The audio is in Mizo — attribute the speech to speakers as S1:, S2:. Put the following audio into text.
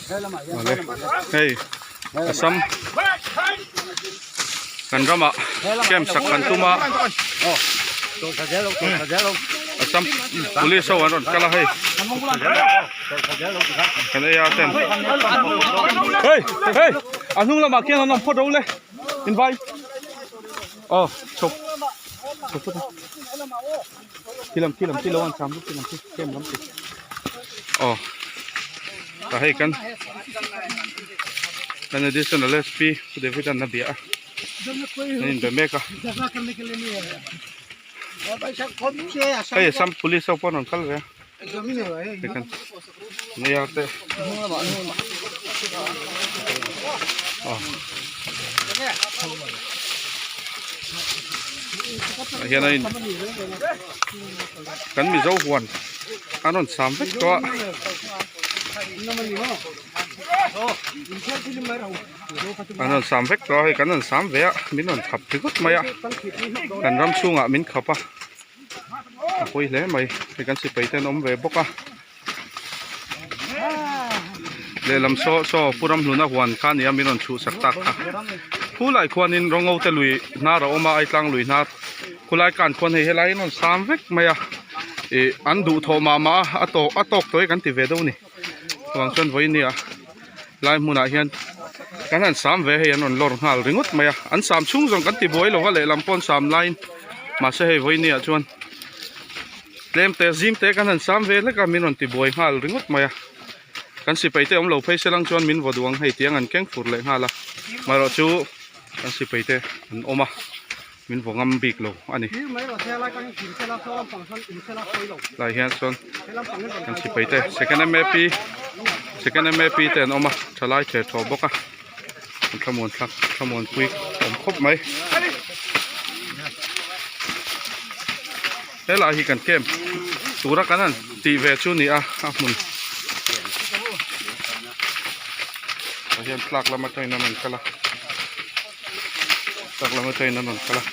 S1: Awle hei Assam kan ramah camp sak kan tum a Assam police ho an rawn kal a hei kan ei a ten hei hei a hnung lamah khian an awm phawt ro le invai aw chho chho phawt a khi lam khi lam khi lo an cham khi lam khi camp lam khi aw tah hei kan kan additional sp pu David an a bia a an inbe mek a hei assam police ho pawh an rawn kal ve a hei kan nia te aw tah hian a in kan mizo huan an rawn sam vek tawh a. An rawn sam vek tawh a hei kan rawn sam ve a min rawn khap ringawt mai a kan ram chhungah min khap a a pawi hle mai hei kan sipai te an awm ve bawk a lehlam saw saw pu ramhluna huan kha a ni a min rawn chhuhsak tak kha khulai khuanin rawng te lui hnar a awm a aitlang lui hnar khulai kan khuan hei helai an rawn sam vek mai a ih an duhthawh mah mah a a tawk a tawk tawh hi kan ti ve deuh a ni chuvang chuan vawinia lai hmunah hian kan han sam ve hei an rawn lawr nghal ringawt mai a an sam chhung zawng kan ti buai lo va lehlam pawh an sam laiin mahse hei vawinia chuan tlem te zim te kan han sam ve hlek a min rawn ti buai nghal ringawt mai a kan sipai te awm lo phei se lang chuan min vaw duh ang hei tiang an keng fur leh nghal a marawh chu kan sipai te an awm a min vaw ngam bik lo a ni lai hian chuan kan sipai te second map second map te an awm a thalai ther thaw bawk a an thlamuan thlak thlamuan pui awm khawp mai helai hi kan camp tura kan han tih ve chu a ni a a hmun tah hian tlak lam atangin an rawn kal a tlak lam atangin an rawn kal a.